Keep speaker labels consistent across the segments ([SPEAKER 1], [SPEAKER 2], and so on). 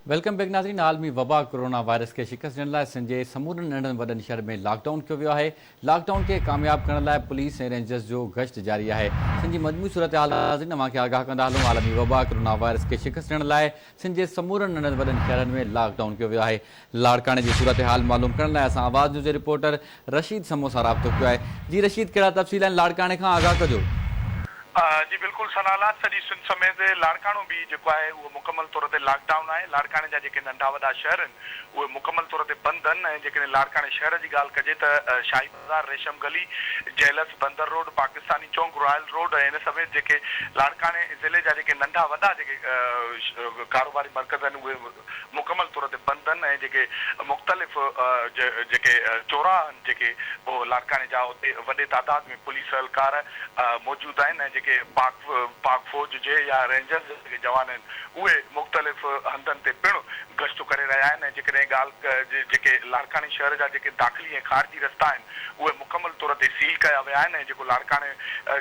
[SPEAKER 1] Welcome back ناظرين عالمي وبا ڪورونا وائرس کي شڪست ڏيڻ لاء سنڌ جي سمورن ننڍن وڏن شهرن ۾ لاڪ ڊائون ڪيو ويو آهي لاڪ ڊائون کي ڪامياب ڪرڻ لاء پوليس ۽ رينجرز جو گشت جاري آهي سنڌ جي مجموعي صورتحال ناظرين اوهان کي آگاهه ڪندا هلون عالمي وبا ڪورونا وائرس کي شڪست ڏيڻ لاء سنڌ جي سمورن ننڍن وڏن شهرن ۾ لاڪ ڊائون ڪيو ويو آهي لاڙڪاڻي جي صورتحال معلوم ڪرڻ لاء اسان آواز نيوز جي رپورٽر رشيد سمون سان رابطو ڪيو آهي جي رشيد ڪهڙا تفصيل آهن لاڙڪاڻي کان آگاهه ڪجو.
[SPEAKER 2] جي بلڪل ثناء الله سڄي سنڌ سميت لاڙڪاڻو به جيڪو آهي اهو مڪمل طور تي لاڪ ڊائون آهي لاڙڪاڻي جا جيڪي ننڍا وڏا شهر آهن اهي مڪمل طور تي بند آهن ۽ جيڪڏهن لاڙڪاڻي شهر جي ڳالهه ڪجي ته شاهي بازار ريشم گلي جيلس بندر روڊ پاڪستاني چونڪ رائل روڊ ۽ ان سميت جيڪي لاڙڪاڻي ضلعي جا جيڪي ننڍا وڏا جيڪي ڪاروباري مرڪز آهن اهي مڪمل طور تي بند آهن ۽ جيڪي مختلف جيڪي چوراها آهن جيڪي لاڙڪاڻي جا اتي وڏي تعداد ۾ پوليس اهلڪار موجود آهن ۽ جيڪي پاڪ پاڪ فوج هجي يا رينجرز جا جيڪي جوان آهن اهي مختلف هنڌن تي پڻ گشت ڪري رهيا آهن ۽ جيڪڏهن ڳالهه جيڪي لاڙڪاڻي شهر جا جيڪي داخلي ۽ خارجي رستا آهن اهي مڪمل طور تي سيل ڪيا ويا آهن ۽ جيڪو لاڙڪاڻي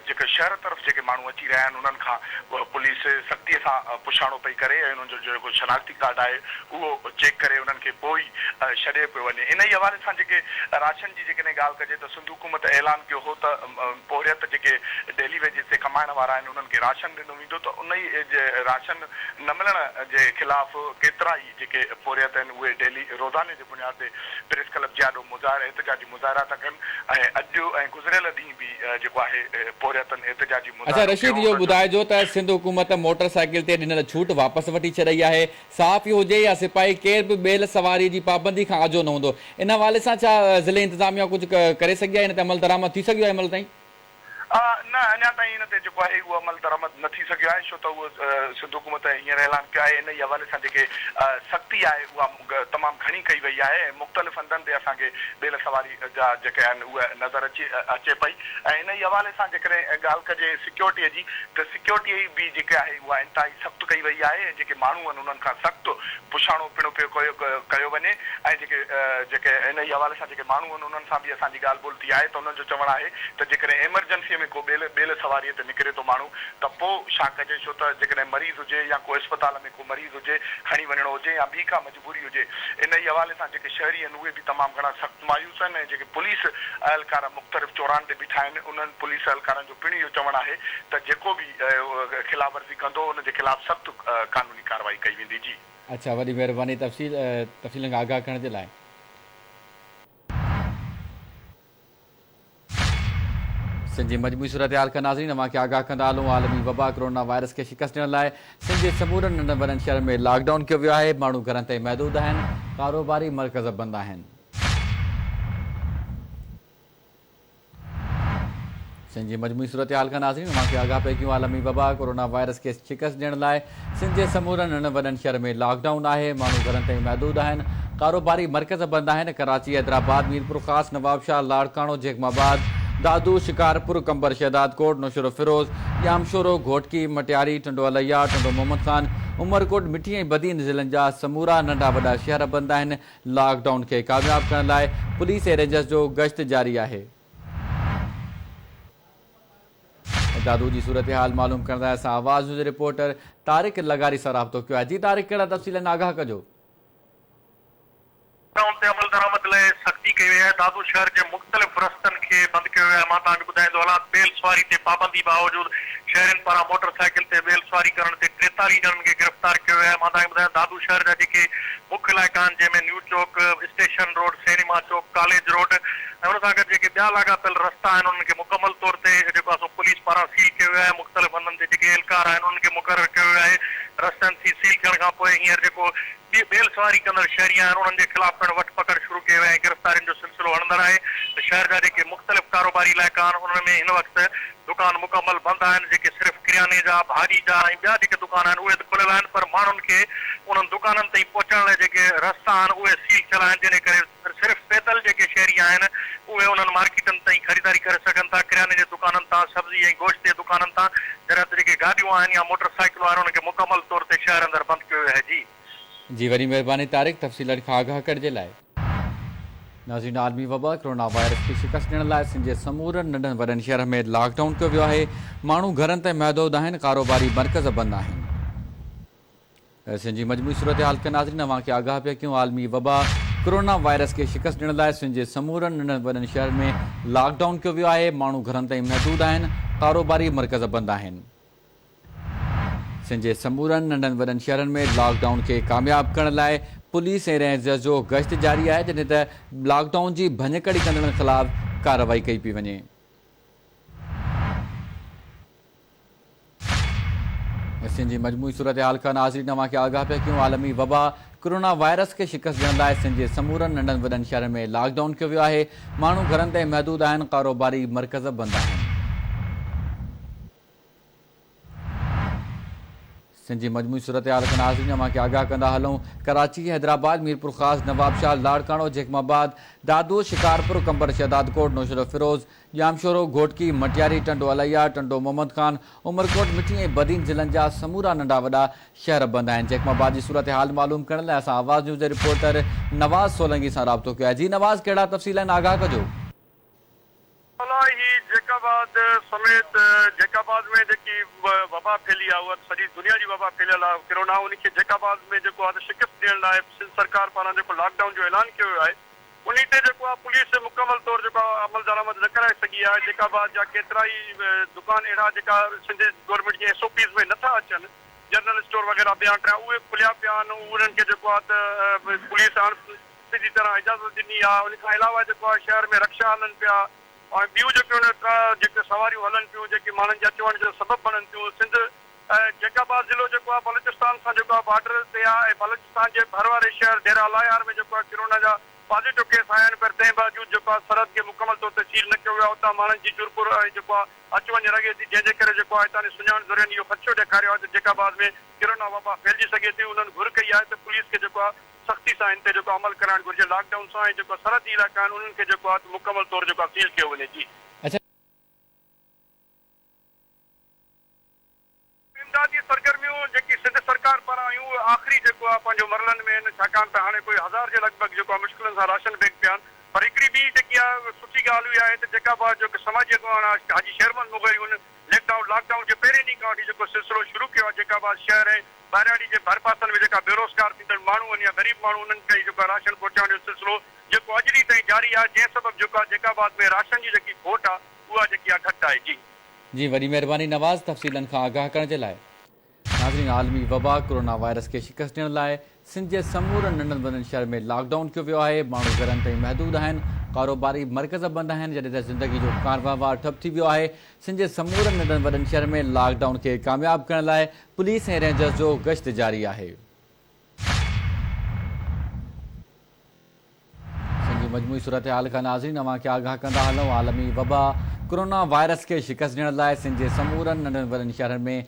[SPEAKER 2] جيڪي شهر طرف جيڪي ماڻهو اچي رهيا آهن انهن کان پوليس سختي سان پڇاڻو پئي ڪري ۽ انهن جو جيڪو شناختي ڪارڊ آهي اهو چيڪ ڪري انهن کي پوء ئي ڇڏي پيو وڃي. انهي حوالي سان جيڪي راشن جي جيڪڏهن ڳالهه ڪجي ته سنڌ حڪومت اعلان ڪيو هو ته پورهيت جيڪي ڊيلي ويجز تي ڪمائڻ وارا آهن انهن کي راشن ڏنو ويندو ته انهي راشن نه ملڻ جي خلاف ڪيترائي جيڪي پورهيت آهن اهي ڊيلي روزاني جي بنياد تي پريس ڪلب جي آڏو مظاهرا احتجاجي مظاهرا ٿا ڪن ۽ اڄ ۽ گذريل ڏينهن به جيڪو آهي پورهيتن احتجاجي
[SPEAKER 1] اڇا
[SPEAKER 2] مظاهرو
[SPEAKER 1] رشيد
[SPEAKER 2] ڪيو
[SPEAKER 1] اهو
[SPEAKER 2] انهن جو
[SPEAKER 1] ٻڌائجو ته سنڌ حڪومت موٽر سائيڪل تي ڏنل ڇوٽ واپس وٺي ڇڏئي آهي، صحافي هجي يا سپاهي ڪير به ٻيل سواري جي پابندي کان آجو نه هوندو ان حوالي سان ڇا ضلعي انتظاميا ڪجهه ڪري سگهي آهي ان تي عملدرآمد ٿي سگهيو آهي هن مهل تائين؟
[SPEAKER 2] نه اڃا تائين ان تي جيڪو آهي اهو عمل درآمد نه ٿي سگهيو آهي ڇو ته اهو سنڌ حڪومت هينئر اعلان ڪيو آهي انهي حوالي سان جيڪي سختي آهي اها تمام گهڻي ڪئي وئي آهي ۽ مختلف هنڌن تي اسان کي ٻيل سواري جا جيڪي آهن اهي نظر اچي اچي پئي ۽ انهي حوالي سان جيڪڏهن ڳالهه ڪجي سيڪيورٽي جي ته سيڪيورٽي به جيڪي آهي اها انتهائي سخت ڪئي وئي آهي ۽ جيڪي ماڻهو آهن انهن کان سخت پڇاڻو پڻ پيو ڪيو وڃي ۽ جيڪي جيڪي انهي حوالي سان جيڪي ماڻهو آهن انهن سان به اسان جي ڳالهه ٻولهه ٿي آهي ته انهن جو چوڻ آهي ته جيڪڏهن ايمرجنسيء ۾ ڪو ٻيل ٻيل سواريء تي نڪري ٿو ماڻهو ته پوء ڇا ڪجي ڇو ته جيڪڏهن مريض هجي يا ڪو اسپتال ۾ ڪو مريض هجي کڻي وڃڻو هجي يا ٻي ڪا مجبوري هجي انهيء حوالي سان جيڪي شهري آهن اهي به تمام گهڻا سخت مايوس آهن ۽ جيڪي پوليس اهلڪار مختلف چوراهن تي بيٺا آهن انهن پوليس اهلڪارن جو پڻ اهو چوڻ آهي ته جيڪو به خلاف ورزي ڪندو ان جي خلاف سخت قانوني ڪارروائي ڪئي ويندي جي.
[SPEAKER 1] اڇا وڏي مهرباني تفصيل تفصيلن کان آگاهه ڪرڻ جي لاء. سنڌ جي مجموعي صورتحال کان ناظرين اوهان کي آگاهه ڪندا هلون عالمي وبا ڪرونا وائرس کي شڪست ڏيڻ لاء سنڌ جي سمورن ننڍن وڏن شهرن ۾ لاڪ ڊائون ڪيو ويو آهي ماڻهو گهرن تائين محدود آهن ڪاروباري مرڪز بند آهن. سنڌ جي مجموعي صورتحال کان ناظرين اوهان کي آگاهه پئي ڪيون عالمي وبا ڪورونا وائرس کي شڪست ڏيڻ لاء سنڌ جي سمورن ننڍن وڏن شهر ۾ لاڪ ڊائون آهي ماڻهو گهرن تائين محدود آهن ڪاروباري مرڪز بند آهن ڪراچي حيدرآباد ميرپورخاص نوابشاهه لاڙڪاڻو جيڪب آباد دادو شڪارپور قمبر شهدادڪوٽ نوشهروفيروز ڄامشورو گهوٽڪي مٽياري ٽنڊو الهيار ٽنڊو محمد خان عمرڪوٽ مٺي ۽ بدين ضلعن جا سمورا ننڍا وڏا شهر بند آهن لاڪ ڊائون کي ڪامياب ڪرڻ لاء پوليس ۽ رينجرز جو گشت جاري آهي. دادو جي صورتحال معلوم ڪرڻ لاء اسان آواز نيوز جي رپورٽر طارق لغاري سان رابطو ڪيو آهي جي طارق ڪهڙا تفصيل آهن آگاهه ڪجو.
[SPEAKER 3] ڊائون تي عملدرآمد لاء سختي ڪئي وئي آهي، دادو شهر جي مختلف رستن کي بند ڪيو ويو آهي، مان توهان کي ٻڌائيندو هلان ته ٻيل سواري تي پابندي باوجود شهرين پاران موٽر سائيڪل تي ٻيل سواري ڪرڻ تي 43 ڄڻن کي گرفتار ڪيو ويو آهي، مان توهان کي ٻڌايان دادو شهر جا جيڪي مک علائقا آهن جنهن ۾ نيو چوڪ، اسٽيشن روڊ، سئنيما چوڪ، ڪاليج روڊ ۽ ان سان گڏ جيڪي ٻيا لاڳاپيل رستا آهن انهن کي مڪمل طور تي جيڪو آهي سو پوليس پاران سيل ڪيو ويو آهي، مختلف هنڌن تي جيڪي اهلڪار آهن انهن کي مقرر ڪيو ويو آهي، رستن سي سيل ٿيڻ کان پوء هينئر جيڪو ٻي ٻيل سواري ڪندڙ شهري آهن انهن جي خلاف پڻ وٺ پڪڙ شروع ڪئي وئي ۽ گرفتارين جو سلسلو هڻندڙ آهي ته شهر جا جيڪي مختلف ڪاروباري علائقا آهن انهن ۾ هن وقت دڪان مڪمل بند آهن جيڪي صرف ڪرياني جا، ڀاڄي جا ۽ ٻيا جيڪي دڪان آهن اهي ته کليل آهن پر ماڻهن کي انهن دڪانن تائين پهچڻ لاء جيڪي رستا آهن اهي سيل ٿيل آهن جنهن ڪري صرف پيدل جيڪي شهري آهن اهي انهن مارڪيٽن تائين خريداري ڪري سگهن ٿا، ڪرياني جي دڪانن تان، سبزي ۽ گوشت جي دڪانن تان، جڏهن ته جيڪي گاڏيون آهن يا موٽر سائيڪلون آهن انهن کي مڪمل طور تي شهر اندر بند ڪيو ويو آهي. جي.
[SPEAKER 1] جي وڏي مهرباني طارق تفصيلن کان آگاهه ڪرڻ جي لاء. ناظرين عالمي وبا ڪرونا وائرس کي شڪست ڏيڻ لاء سنڌ جي سمورن ننڍن وڏن شهرن ۾ لاڪ ڊائون ڪيو ويو آهي، ماڻهو گهرن تائين محدود آهن، ڪاروباري مرڪز بند آهن. سنڌ جي مجموعي صورتحال کي ناظرين اوهان کي آگاهه پيا ڪيون عالمي وبا ڪورونا وائرس کي شڪست ڏيڻ لاء سنڌ جي سمورن ننڍن وڏن شهرن ۾ لاڪ ڊائون ڪيو ويو آهي ماڻهو گهرن تائين محدود آهن ڪاروباري مرڪز بند آهن سنڌ جي سمورن ننڍن وڏن شهرن ۾ لاڪ ڊائون کي ڪامياب ڪرڻ لاء پوليس ۽ رينجرز جو گشت جاري آهي جڏهن ته لاڪ ڊائون جي ڀڃڪڙي ڪندڙن خلاف ڪارروائي ڪئي پئي وڃي. سنڌ جي مجموعي صورتحال کان ناظرين اوهان کي آگاهه پيا ڪيون عالمي وبا ڪرونا وائرس کي شڪست ڏيڻ لاء سنڌ جي سمورن ننڍن وڏن شهرن ۾ لاڪ ڊائون ڪيو ويو آهي ماڻهو گهرن تائين محدود آهن ڪاروباري مرڪز بند آهن. سنڌ جي مجموعي صورتحال کان ناظرين اوهان کي آگاهه ڪندا هلون ڪراچي، حيدرآباد، ميرپورخاص، نوابشاهه، لاڙڪاڻو، جيڪب آباد، دادو، شڪارپور، قمبر شهدادڪوٽ، نوشهروفيروز، ڄامشورو، گهوٽڪي، مٽياري، ٽنڊو الهيار، ٽنڊو محمد خان، عمرڪوٽ، مٺي ۽ بدين ضلعن جا سمورا ننڍا وڏا شهر بند آهن. جيڪب آباد جي صورتحال معلوم ڪرڻ لاء اسان آواز نيوز جي رپورٽر نواز سولنگي سان رابطو ڪيو آهي. جي نواز ڪهڙا تفصيل آهن آگاهه ڪجو.
[SPEAKER 4] هي جيڪب آباد سميت جيڪب آباد ۾ جيڪي وبا ڦهلي آهي اها ته سڄي دنيا جي وبا ڦهليل آهي ڪرونا ان کي جيڪب آباد ۾ جيڪو آهي ته شڪست ڏيڻ لاء سنڌ سرڪار پاران جيڪو لاڪ ڊائون جو اعلان ڪيو ويو آهي انهي تي جيڪو آهي پوليس مڪمل طور جيڪو آهي عمل درآمد نه ڪرائي سگهي آهي جيڪب آباد جا ڪيترائي دڪان اهڙا جيڪا سنڌ گورنمينٽ جي ايس او پيز ۾ نه ٿا اچن جنرل اسٽور وغيره ٻيا ٽيا اهي کليا پيا آهن انهن کي جيڪو آهي ته پوليس اڻ سڌي طرح اجازت ڏني آهي ان کان علاوه جيڪو آهي شهر ۾ رڪشا هلن پيا ۽ ٻيون جيڪيون آهن جيڪي سواريون هلن پيون جيڪي ماڻهن جي اچ وڃ جو سبب بڻن ٿيون سنڌ جيڪب آباد ضلعو جيڪو آهي بلوچستان سان جيڪو آهي بارڊر تي آهي ۽ بلوچستان جي ڀر واري شهر ڊيرا الايار ۾ جيڪو آهي ڪرونا جا پازيٽو ڪيس آيا آهن پر تنهن باوجود جيڪو آهي سرحد کي مڪمل طور تي سيل نه ڪيو ويو آهي اتان ماڻهن جي چرپر ۽ جيڪو آهي اچ وڃ رهي ٿي جنهن جي ڪري جيڪو آهي هتان جي سڃاڻ ذريعن اهو خدشو ڏيکاريو آهي ته جيڪب آباد ۾ ڪرونا وبا ڦهلجي سگهي ٿي انهن گهر ڪئي آهي ته پوليس کي جيڪو آهي سختي سان ان تي جيڪو عمل ڪرائڻ گهرجي لاڪ ڊائون سان ۽ جيڪو سرحدي علائقا آهن انهن کي جيڪو آهي ته مڪمل طور جيڪو آهي سيل ڪيو وڃي جي. امدادي سرگرميون جيڪي سنڌ سرڪار پاران هيون اهي آخري جيڪو آهي پنهنجو مرحلن ۾ آهن ڇاڪاڻ ته هاڻي ڪوئي هزار جي لڳ ڀڳ جيڪو آهي مشڪلن سان راشن بيگ پيا آهن پر هڪڙي ٻي جيڪي آهي سٺي ڳالهه اها آهي ته جيڪا به جيڪو سماجي اڳواڻ آهي حاجي شير محمد مغيري ان ليڪ ڊائون لاڪ ڊائون جي پهرين ڏينهن کان وٺي جيڪو سلسلو شروع ڪيو آهي جيڪا به شهر ۽ ٻهراڙي جي ڀرپاسن ۾ جيڪا بيروزگار ٿيندڙ ماڻهو آهن يا غريب ماڻهو انهن کي جيڪو آهي راشن پهچائڻ جو سلسلو جيڪو اڄ ڏينهن تائين جاري آهي جنهن سبب جيڪو آهي جيڪب آباد ۾ راشن جي جيڪي کوٽ آهي اها جيڪي آهي گهٽ آهي جي.
[SPEAKER 1] جي وڏي مهرباني نواز تفصيلن کان آگاهه ڪرڻ جي لاء. ناظرين عالمي وبا ڪورونا وائرس کي شڪست ڏيڻ لاء سنڌ جي سمورن ننڍن وڏن شهرن ۾ لاڪ ڊائون ڪيو ويو آهي ماڻهو گهرن تائين محدود آهن ڪاروباري مرڪز بند آهن جڏهن ته زندگي جو ڪاروهنوار ٺپ ٿي ويو آهي سنڌ جي سمورن ننڍن وڏن شهرن ۾ لاڪ ڊائون کي ڪامياب ڪرڻ لاء پوليس ۽ رينجرز جو گشت جاري آهي. سنڌ جي مجموعي صورتحال کان ناظرين اوهان کي آگاهه ڪندا هلون عالمي وبا ڪرونا وائرس کي شڪست ڏيڻ لاء سنڌ جي سمورن ننڍن وڏن شهرن ۾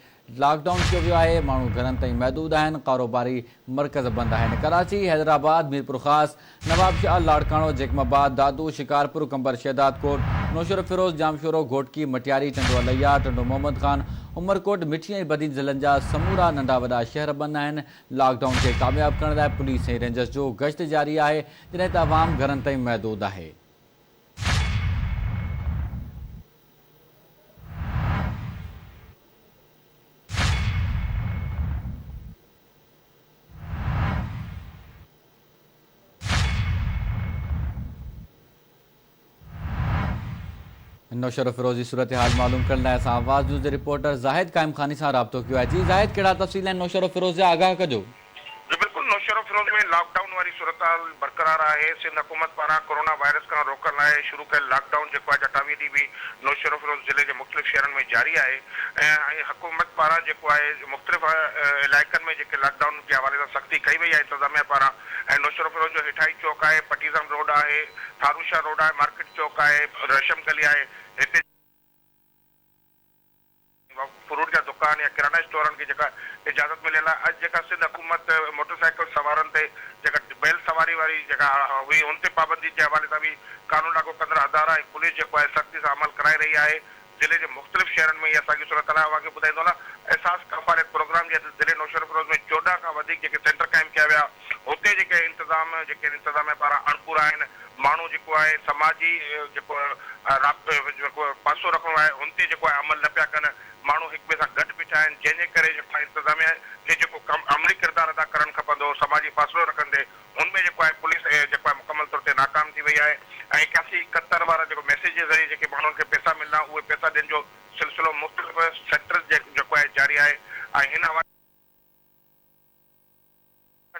[SPEAKER 1] لاڪ ڊائون ڪيو ويو آهي ماڻهو گهرن تائين محدود آهن ڪاروباري مرڪز بند آهن ڪراچي حيدرآباد ميرپورخاص نوابشاهه لاڙڪاڻو جيڪب آباد دادو شڪارپور قمبر شهدادڪوٽ نوشهروفيروز ڄامشورو گهوٽڪي مٽياري ٽنڊو الهيار ٽنڊو محمد خان عمرڪوٽ مٺي ۽ بدين ضلعن جا سمورا ننڍا وڏا شهر بند آهن لاڪ ڊائون کي ڪامياب ڪرڻ لاء پوليس ۽ رينجرز جو گشت جاري آهي جڏهن ته عوام گهرن تائين محدود آهي. نوشهروفيروز جي صورتحال معلوم ڪرڻ لاء اسان آواز نيوز جي رپورٽر زاهد قائم خاني سان رابطو ڪيو آهي جي زاهد ڪهڙا تفصيل آهن نوشهروفيروز جا آگاهه ڪجو.
[SPEAKER 5] جي بلڪل نوشهروفيروز ۾ لاڪ ڊائون واري صورتحال برقرار آهي سنڌ حڪومت پاران ڪورونا وائرس کان روڪڻ لاء شروع ڪيل لاڪ ڊائون جيڪو آهي 28 ڏينهن به نوشهروفيروز ضلعي جي مختلف شهرن ۾ جاري آهي ۽ حڪومت پاران جيڪو آهي مختلف علائقن ۾ جيڪي لاڪ ڊائون جي حوالي سان سختي ڪئي وئي آهي انتظاميا پاران ۽ نوشهروفيروز جو هيٺائين چوڪ آهي پٽيزن روڊ آهي ٿارو شاهه روڊ آهي، مارڪيٽ چوڪ آهي، ريشم گلي آهي، هتي فروٽ جا دڪان يا ڪرانا اسٽورن کي جيڪا اجازت مليل آهي، اڄ جيڪا سنڌ حڪومت موٽر سائيڪل سوارن تي جيڪا بيل سواري واري جيڪا هئي ان تي پابندي جي حوالي سان به قانون لاڳو ڪندڙ ادارا ۽ پوليس جيڪو آهي سختي سان عمل ڪرائي رهي آهي، ضلعي جي مختلف شهرن ۾ اها ساڳي صورتحال آهي، اوهان کي ٻڌائيندو هلان احساس ڪفالت پروگرام جي هيٺ ضلعي نوشهروفيروز ۾ 14 کان وڌيڪ جيڪي سينٽر قائم ڪيا ويا هتي جيڪي انتظام جيڪي انتظاميا پاران اڻپورا آهن ماڻهو جيڪو آهي سماجي جيڪو رابطو جيڪو پاسو رکڻو آهي ان تي جيڪو آهي عمل نه پيا ڪن ماڻهو هڪ ٻئي سان گڏ بيٺا آهن جنهن جي ڪري جيڪو آهي انتظاميا کي جيڪو ڪم عملي ڪردار ادا. کپندو هو سماجي فاصلو رکندي هن ۾ جيڪو آهي پوليس جيڪو آهي مڪمل طور تي ناڪام ٿي وئي آهي ۽ 81 71 وارا جيڪو ميسيج جي ذريعي جيڪي ماڻهن کي پئسا ملندا اهي پئسا ڏين جو سلسلو مختلف سينٽرز جي جيڪو آهي جاري آهي ۽ هن حوالي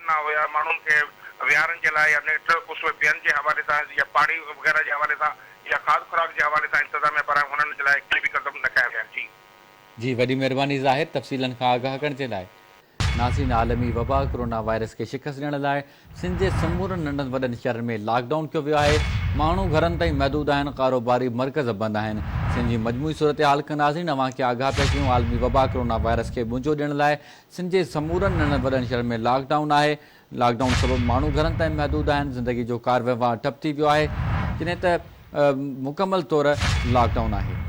[SPEAKER 5] نه هيا ماڻهن کي ويهارڻ جي لاء يا نيٺ اس ۾ پيئڻ جي حوالي سان يا پاڻي وغيره جي حوالي سان يا کاڌ خوراڪ جي حوالي سان انتظاميا پاران هنن جي لاء ڪي به قدم نه کنيا ويا آهن. جي.
[SPEAKER 1] جي وڏي مهرباني ظاهر تفصيلن کان آگاهه ڪرڻ جي لاء. ناظرين عالمي وبا ڪرونا وائرس کي شڪست ڏيڻ لاء سنڌ جي سمورن ننڍن وڏن شهرن ۾ لاڪ ڊائون ڪيو ويو آهي ماڻهو گهرن تائين محدود آهن ڪاروباري مرڪز بند آهن سنڌ جي مجموعي صورتحال کان ناظرين اوهان کي آگاهه پيا ڪيون عالمي وبا ڪرونا وائرس کي ٻنجو ڏيڻ لاء سنڌ جي سمورن ننڍن وڏن شهرن ۾ لاڪ ڊائون آهي، لاڪ ڊائون سبب ماڻهو گهرن تائين محدود آهن، زندگي جو ڪار وهنوار ٺپ ٿي ويو آهي، جڏهن ته مڪمل طور لاڪ ڊائون آهي.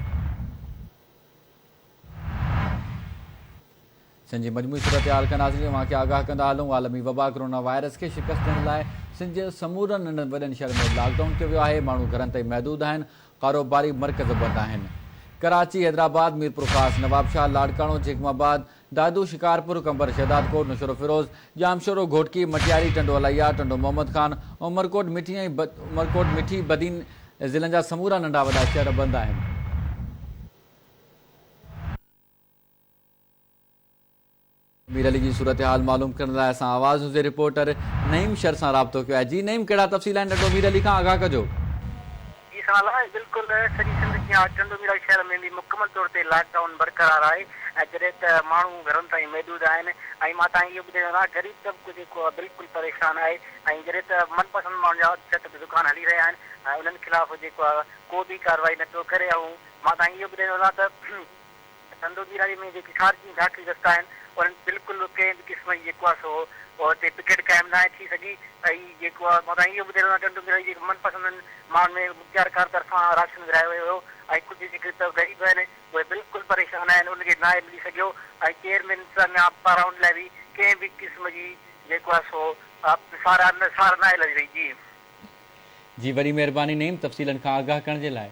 [SPEAKER 1] سنڌ جي مجموعي صورتحال کان ناظرين اوهان کي آگاهه ڪندا هلون، عالمي وبا ڪرونا وائرس کي شڪست ڏيڻ لاء سنڌ جي سمورن ننڍن وڏن شهرن ۾ لاڪ ڊائون ڪيو ويو آهي، ماڻهو گهرن تائين محدود آهن، ڪاروباري مرڪز بند آهن. ڪراچي، حيدرآباد، ميرپورخاص، نوابشاهه، لاڙڪاڻو، جيڪب آباد، دادو، شڪارپور، قمبر، شهدادڪوٽ، نوشهروفيروز، ڄامشورو، گهوٽڪي، مٽياري، ٽنڊو الهيار، ٽنڊو محمد خان، عمرڪوٽ، مٺي ۽ عمرڪوٽ، مٺي، بدين ضلعن جا سمورا ننڍا وڏا شهر بند آهن. مير علي جي صورتحال معلوم ڪرڻ لاء اسان آواز نيوز جي رپورٽر نعيم شر سان رابطو ڪيو آهي. جي نعيم ڪهڙا تفصيل آهن ٽنڊو مير علي کان آگاهه ڪجو.
[SPEAKER 6] جي سالا بلڪل سڄي سنڌ جيان ٽنڊو ميرالي شهر ۾ به مڪمل طور تي لاڪ ڊائون برقرار آهي ۽ جڏهن ته ماڻهو گهرن تائين محدود آهن ۽ مان توهان کي اهو ٻڌائي وڃان غريب طبقو جيڪو آهي بلڪل پريشان آهي ۽ جڏهن ته من پسند ماڻهن جا اڌ ڇت به دڪان هلي رهيا آهن ۽ انهن خلاف جيڪو آهي ڪو به ڪارروائي نه پيو ڪري ۽ مان توهان کي اهو ٻڌائي وڃان ته ٽنڊو ميرالي ۾ جيڪي خارجي ۽ داخلي رستا آهن انهن بلڪل ڪنهن به قسم جي جيڪو آهي سو اتي پڪيٽ قائم ناهي ٿي سگهي ۽ جيڪو آهي مان تهان اهو ٻڌائي رهيو آهيان ٽنڊو ميرالي جي من پسندن ماڻهن ۾ مختيارڪار طرفان راشن ورهايو ويو هيو ۽ ڪجهه جيڪي ته غريب آهن اهي بلڪل پريشان آهن انهن کي ناهي ملي سگهيو ۽ چيئرمين انتظاميا پاران ان لاء به ڪنهن به قسم جي جيڪو آهي سو ساراهه سار ناهي لهي رهي جي.
[SPEAKER 1] جي وڏي مهرباني نعيم تفصيلن کان آگاهه ڪرڻ جي لاء.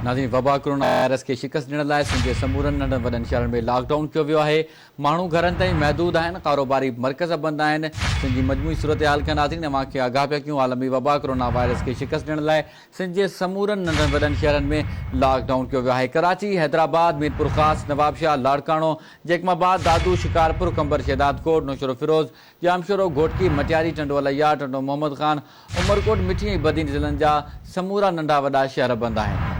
[SPEAKER 1] ناظرين وبا ڪرونا وائرس کي شڪست ڏيڻ لاء سنڌ جي سمورن ننڍن وڏن شهرن ۾ لاڪ ڊائون ڪيو ويو آهي، ماڻهو گهرن تائين محدود آهن، ڪاروباري مرڪز بند آهن، سنڌ جي مجموعي صورتحال کان ناظرين اوهان کي آگاهه پيا ڪيون، عالمي وبا ڪرونا وائرس کي شڪست ڏيڻ لاء سنڌ جي سمورن ننڍن وڏن شهرن ۾ لاڪ ڊائون ڪيو ويو آهي، ڪراچي، حيدرآباد، ميرپورخاص، نوابشاهه، لاڙڪاڻو، جيڪب آباد، دادو، شڪارپور، قمبر شهدادڪوٽ، نوشهروفيروز، ڄامشورو، گهوٽڪي، مٽياري، ٽنڊو الهيار، ٽنڊو محمد خان، عمرڪوٽ، مٺي ۽ بدين ضلعن جا سمورا ننڍا وڏا شهر بند آهن.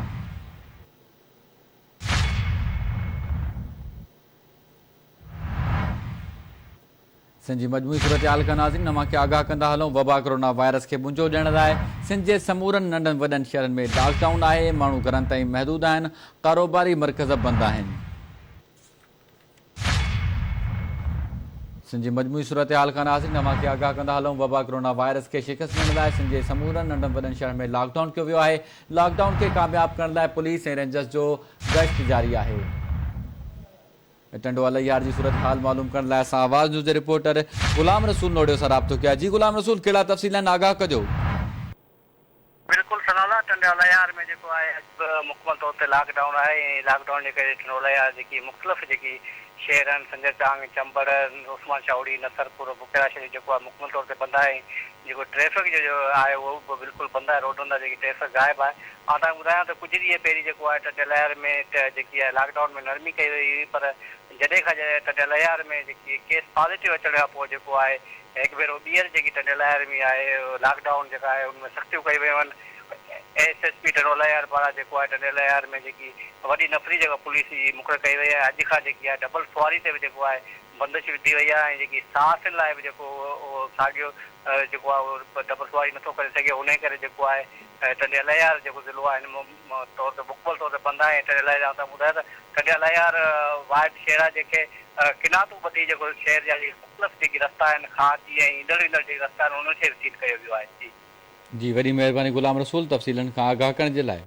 [SPEAKER 1] سنڌ جي مجموعي صورتحال کان ناظرين اوهان کي آگاهه ڪندا هلون وبا ڪرونا وائرس کي ٻنجو ڏيڻ لاء سنڌ جي سمورن ننڍن وڏن شهرن ۾ لاڪ ڊائون آهي، ماڻهو گهرن تائين محدود آهن، ڪاروباري مرڪز بند آهن. سنڌ جي مجموعي صورتحال کان ناظرين اوهان کي آگاهه ڪندا هلون وبا ڪرونا وائرس کي شڪست ڏيڻ لاء سنڌ جي سمورن ننڍن وڏن شهرن ۾ لاڪ ڊائون ڪيو ويو آهي لاڪ ڊائون کي ڪامياب ڪرڻ لاء پوليس ۽ رينجرز جو گشت جاري آهي ٽنڊو الهيار جي صورتحال معلوم ڪرڻ لاء اسان آواز نيوز جي رپورٽر غلام رسول نوڙيو سان رابطو ڪيو آهي جي غلام رسول ڪهڙا تفصيل آهن آگاهه ڪجو.
[SPEAKER 6] بلڪل ثناء الله ٽنڊو الهيار ۾ جيڪو آهي اڄ به مڪمل طور تي لاڪ ڊائون آهي ۽ لاڪ ڊائون جي ڪري ٽنڊو الهيار جيڪي مختلف جيڪي شهر آهن سنجر ٽانگ، چمبڙ، عثمان شاهوڙي، نصرپور، بڪيرا شريف جيڪو آهي مڪمل طور تي بند آهي ۽ جيڪو ٽريفڪ جو آهي اهو به بلڪل بند آهي روڊن تان جيڪي ٽريفڪ غائب آهي آئون توهان کي ٻڌايان ته ڪجهه ڏينهن پهرين جيڪو آهي ٽنڊي الهيار ۾ جيڪي آهي لاڪ ڊائون ۾ نرمي ڪئي وئي هئي پر جڏهن کان ٽنڊي الهيار ۾ جيڪي ڪيس پازيٽو اچڻ کان پوء جيڪو آهي هڪ ڀيرو ٻيهر جيڪي ٽنڊي الهيار ۾ آهي لاڪ ڊائون جيڪا آهي ان ۾ سختيون ڪيون ويون آهن S S P Tando Allahyar پاران جيڪو آهي ٽنڊي الهيار ۾ جيڪي وڏي نفري جيڪا پوليس جي مقرر ڪئي وئي آهي اڄ کان جيڪي آهي ڊبل سواري تي به جيڪو آهي بندش وڌي وئي آهي ۽ جيڪي صحافين لاء به جيڪو اهو ساڳيو جيڪو آهي اهو ڊبل سواري نٿو ڪري سگهي انهي ڪري جيڪو آهي ٽنڊي الهيار جيڪو ضلعو آهي هن طور تي مڪمل طور تي بند آهي ۽ ٽنڊي الهيار جا ٻڌايو ته ٽنڊي الهيار واحد شهر آهي جنهن کي قناعتون ٻڌي جيڪو شهر جا جيڪي مختلف جيڪي رستا آهن خارجي ۽ ايندڙ ويندڙ جيڪي رستا آهن انهن کي به سيل ڪيو ويو آهي جي.
[SPEAKER 1] جي وڏي مهرباني غلام رسول تفصيلن کان آگاهه ڪرڻ جي لاء.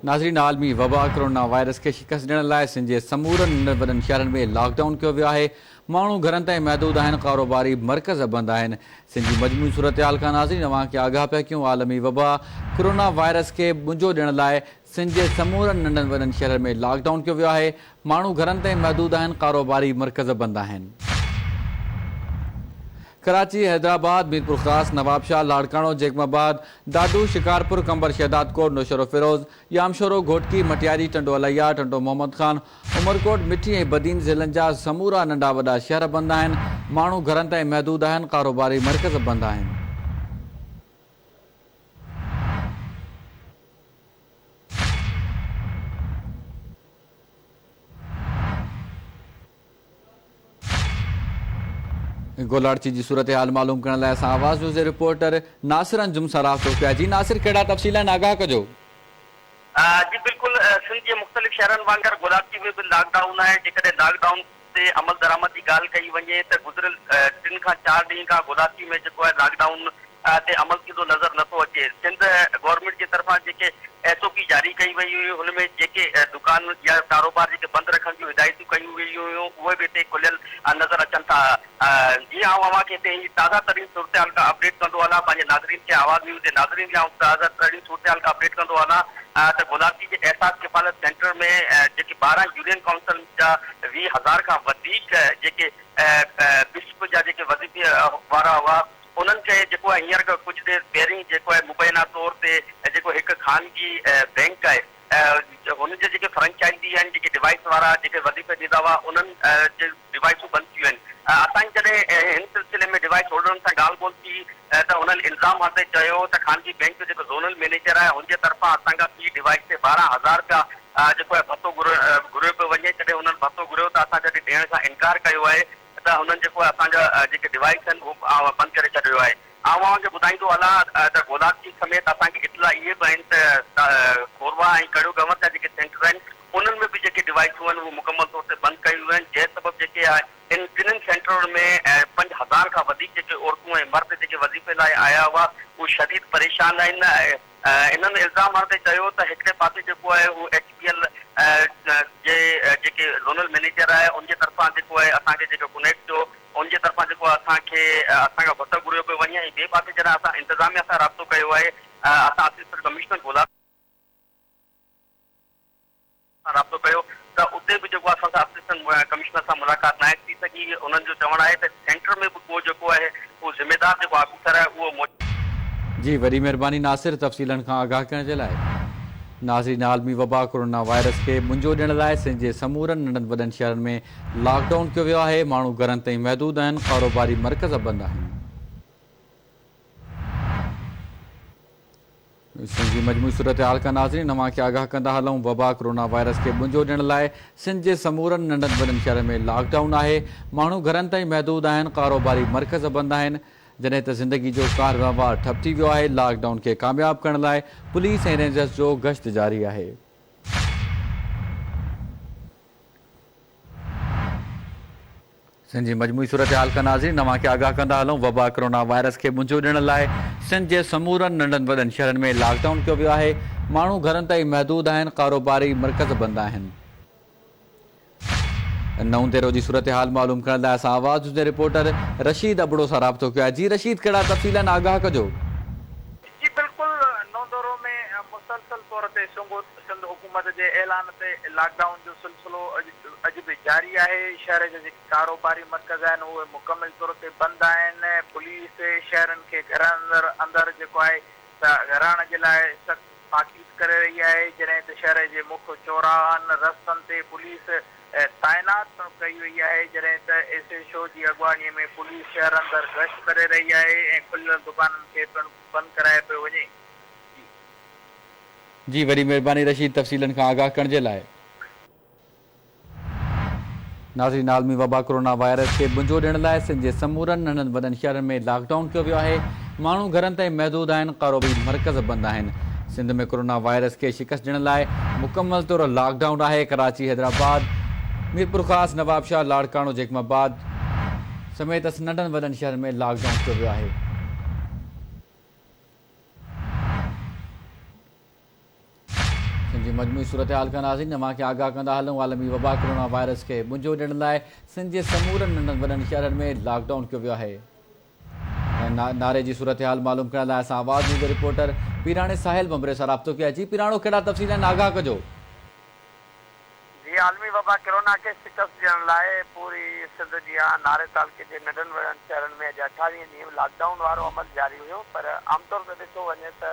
[SPEAKER 1] ناظرين عالمي وبا ڪرونا وائرس کي شڪست ڏيڻ لاء سنڌ جي سمورن ننڍن وڏن شهرن ۾ لاڪ ڊائون ڪيو ويو آهي ماڻهو گهرن تائين محدود آهن ڪاروباري مرڪز بند آهن سنڌ جي مجموعي صورتحال کان ناظرين اوهان کي آگاهه پيا ڪيون عالمي وبا ڪرونا وائرس کي ٻنجو ڏيڻ لاء سنڌ جي سمورن ننڍن وڏن شهرن ۾ لاڪ ڊائون ڪيو ويو آهي، ماڻهو گهرن تائين محدود آهن، ڪاروباري مرڪز بند آهن. ڪراچي، حيدرآباد، ميرپورخاص، نوابشاهه، لاڙڪاڻو، جيڪب آباد، دادو، شڪارپور، قمبر شهدادڪوٽ، نوشهروفيروز، ڄامشورو، گهوٽڪي، مٽياري، ٽنڊو الهيار، ٽنڊو محمد خان، عمرڪوٽ، مٺي ۽ بدين ضلعن جا سمورا ننڍا وڏا شهر بند آهن، ماڻهو گهرن تائين محدود آهن، ڪاروباري مرڪز بند آهن. گولاڙچي جي صورتحال معلوم ڪرڻ لاء اسان آواز نيوز جي رپورٽر ناصر انجم سان رابطو ڪيو آهي. جي ناصر ڪهڙا تفصيل آهن آگاهه ڪجو.
[SPEAKER 7] جي بلڪل سنڌ جي مختلف شهرن وانگر گولاڙچي ۾ به لاڪ ڊائون آهي جيڪڏهن لاڪ ڊائون تي عمل درآمد جي ڳالهه ڪئي وڃي ته گذريل ٽن کان چار ڏينهن کان گولاڙچي ۾ جيڪو آهي لاڪ ڊائون تي عمل ٿيندو نظر نه ٿو اچي. سنڌ گورنمينٽ جي طرفان جيڪي ايس او پي جاري ڪئي وئي هئي ان ۾ جيڪي دڪان يا ڪاروبار جيڪي بند رکڻ جون هدايتون ڪيون ويون هيون اهي به هتي کليل نظر اچن ٿا. جيئن آئون اوهان کي هتي هي تازه ترين صورتحال کان اپڊيٽ ڪندو هلان پنهنجي ناظرين کي آواز نيوز جي ناظرين کي آئون تازه ترين صورتحال کان اپڊيٽ ڪندو هلان ته گولاڙچي جي احساس ڪفالت سينٽر ۾ جيڪي 12 يونين ڪائونسل جا 20 هزار کان وڌيڪ جيڪي بسپ جا جيڪي وظيفي وارا هئا انهن کي جيڪو آهي هينئر کان ڪجهه دير پهرين جيڪو آهي مبينا طور تي جيڪو هڪ خانگي بئنڪ آهي هن جي جيڪي فرنچائزي آهن جيڪي ڊوائيس وارا جيڪي وظيفي ڏيندا هئا انهن جي ڊوائيسون بند ٿي ويون آهن اسان جي جڏهن هن سلسلي ۾ ڊوائيس هولڊرن سان ڳالهه ٻولهه ٿي ته انهن الزام هڻندي چيو ته خانگي بئنڪ جو جيڪو زونل مئنيجر آهي هن جي طرفان اسان کان في ڊوائيس تي 12 هزار رپيا جيڪو آهي ڀتو گهريو پيو وڃي جڏهن انهن ڀتو گهريو ته اسان جڏهن ڏيڻ کان انڪار ڪيو آهي ته هنن جيڪو آهي اسان جا جيڪي ڊوائيس آهن اهو بند ڪري ڇڏيو آهي. آئون اوهان کي ٻڌائيندو هلان ته گولاڙچي سميت اسان کي اطلاع اهي به آهن ته کورواهه ۽ ڪڙيو گنور جا جيڪي سينٽر آهن انهن ۾ به جيڪي ڊوائيسون آهن اهي مڪمل طور تي بند ڪيون ويون آهن جنهن سبب جيڪي آهي ان ٽنهن سينٽرن ۾ 5000 کان وڌيڪ جيڪي عورتون ۽ مرد جيڪي وظيفي لاء آيا هئا اهي شديد پريشان آهن. انهن الزام هڻندي چيو ته هڪڙي پاسي جيڪو آهي هو ايڇ پي ايل جي جيڪي زونل مئنيجر آهي ان جي طرفان جيڪو آهي اسان کي جيڪو ڪنيڪٽ ٿيو ان جي طرفان جيڪو اسان کي اسان کان ڀتو گهريو پيو وڃي ۽ ٻئي پاسي جڏهن اسان انتظاميا سان رابطو ڪيو آهي اسان اسسٽنٽ ڪمشنر گولا سان رابطو ڪيو ته اتي به جيڪو اسان سان اسسٽنٽ ڪمشنر سان ملاقات ناهي ٿي سگهي، انهن جو چوڻ آهي ته سينٽر ۾ به ڪو جيڪو آهي اهو ذميدار جيڪو آفيسر آهي اهو موجود.
[SPEAKER 1] جي وڏي مهرباني ناصر تفصيلن کان آگاهه ڪرڻ جي لاء. ناظرين عالمي وبا ڪورونا وائرس کي منهن ڏيڻ لاء سنڌ جي سمورن ننڍن وڏن شهرن ۾ لاڪ ڊائون ڪيو ويو آهي، ماڻهو گهرن تائين محدود آهن، ڪاروباري مرڪز بند آهن. سنڌ جي مجموعي صورتحال کان ناظرين اوهان کي آگاهه ڪندا هلون وبا ڪرونا وائرس کي ٻنجو ڏيڻ لاء سنڌ جي سمورن ننڍن وڏن شهرن ۾ لاڪ ڊائون آهي ماڻهو گهرن تائين محدود آهن ڪاروباري مرڪز بند آهن جڏهن ته زندگي جو ڪار وهنوار ٺپ ٿي ويو آهي لاڪ ڊائون کي ڪامياب ڪرڻ لاء پوليس ۽ رينجرز جو گشت جاري آهي. سنڌ جي مجموعي صورتحال کان ناظرين اوهان کي آگاهه ڪندا هلون وبا ڪرونا وائرس کي منهن ڏيڻ لاء سنڌ جي سمورن ننڍن وڏن شهرن ۾ لاڪ ڊائون ڪيو ويو آهي ماڻهو گهرن تائين محدود آهن ڪاروباري مرڪز بند آهن نئون ديرو جي صورتحال معلوم ڪرڻ لاء اسان آواز جي رپورٽر رشيد ابڙو سان رابطو ڪيو آهي جي رشيد ڪهڙا تفصيل آهن آگاهه ڪجو.
[SPEAKER 8] جي بلڪل نئون ديرو ۾ مسلسل طور تي سنڌ حڪومت جي اعلان تي لاڪ ڊائون جو سلسلو اڄ به جاري آهي، شهر جا جيڪي ڪاروباري مرڪز آهن اهي مڪمل طور تي بند آهن، پوليس شهرين کي گهرن اندر جيڪو آهي ته رهڻ جي لاء سخت تاڪيد ڪري رهي آهي، جڏهن ته شهر جي مک چوراهن رستن تي پوليس تعينات پڻ ڪئي وئي آهي، جڏهن ته ايس ايڇ او جي اڳواڻي ۾ پوليس شهر اندر گشت ڪري رهي آهي ۽ کليل دڪانن کي پڻ بند ڪرايو پيو وڃي. جي.
[SPEAKER 1] جي وڏي مهرباني رشيد تفصيلن کان آگاهه ڪرڻ جي لاء. ناظرين عالمي وبا ڪورونا وائرس کي ٻنجو ڏيڻ لاء سنڌ جي سمورن ننڍن وڏن شهرن ۾ لاڪ ڊائون ڪيو ويو آهي ماڻهو گهرن تائين محدود آهن ڪاروباري مرڪز بند آهن سنڌ ۾ ڪورونا وائرس کي شڪست ڏيڻ لاء مڪمل طور لاڪ ڊائون آهي ڪراچي حيدرآباد ميرپورخاص نوابشاهه لاڙڪاڻو جيڪب آباد سميت ننڍن وڏن شهرن ۾ لاڪ ڊائون ڪيو ويو آهي. سنڌ جي مجموعي صورتحال کان ناظرين اوهان کي آگاهه ڪندا هلون عالمي وبا ڪرونا وائرس کي ٻنجو ڏيڻ لاء سنڌ جي سمورن ننڍن وڏن شهرن ۾ لاڪ ڊائون ڪيو ويو آهي. ناري جي صورتحال معلوم ڪرڻ لاء اسان آواز نيوز جي رپورٽر پيراڻي ساحل ڀنڀري سان رابطو ڪيو آهي. جي پيراڻو ڪهڙا تفصيل آهن آگاهه ڪجو.
[SPEAKER 9] جي عالمي وبا ڪرونا کي شڪست ڏيڻ لاء پوري سنڌ جيان ناري تعلقي جي ننڍن وڏن شهرن ۾ اڄ اٺاويهين ڏينهن به لاڪ ڊائون وارو عمل جاري هيو پر عام طور تي ڏٺو وڃي ته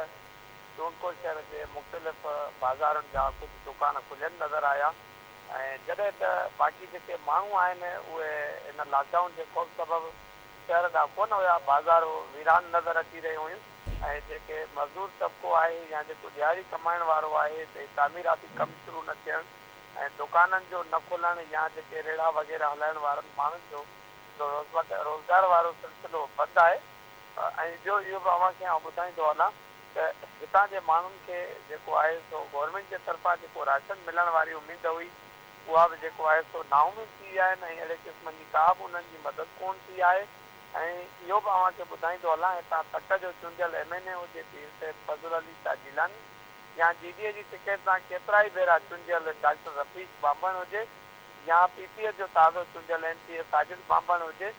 [SPEAKER 9] ٽونڪو شهر جي مختلف بازارن جا ڪجهه دڪان کليل نظر آيا ۽ جڏهن ته باقي جيڪي ماڻهو آهن اهي ان لاڪ ڊائون جي خوف سبب شهر ڏانهن ڪونه ويا بازارون ويران نظر اچي رهيون هيون ۽ جيڪي مزدور طبقو آهي يا جيڪو ڏهاڙي ڪمائڻ وارو آهي ته تعميراتي ڪم شروع نه ٿيڻ ۽ دڪانن جو نه کلڻ يا جيڪي ريڙها وغيره هلائڻ وارن ماڻهن جو روزگار وارو سلسلو بند آهي ۽ ٻيو اهو به اوهان کي آئون ٻڌائيندو هلان ته هتان جي ماڻهن کي جيڪو آهي سو گورنمينٽ جي طرفان جيڪو راشن ملڻ واري اميد هئي اها به جيڪو آهي سو نااميد ٿي ويا آهن ۽ اهڙي قسم جي ڪا به انهن جي مدد ڪونه ٿي آهي ۽ اهو به اوهان کي ٻڌائيندو هلان هتان تڪ جو چونڊيل ايم اين اي هجي پير سيد فضل علي شاهه جيلاني يا جي ڊي اي جي ٽڪيٽ تان ڪيترائي ڀيرا چونڊيل ڊاڪٽر رفيق ٻانڀڻ هجي يا پي پي جو تازو چونڊيل ايم پي اي ساجد ٻانڀڻ هجي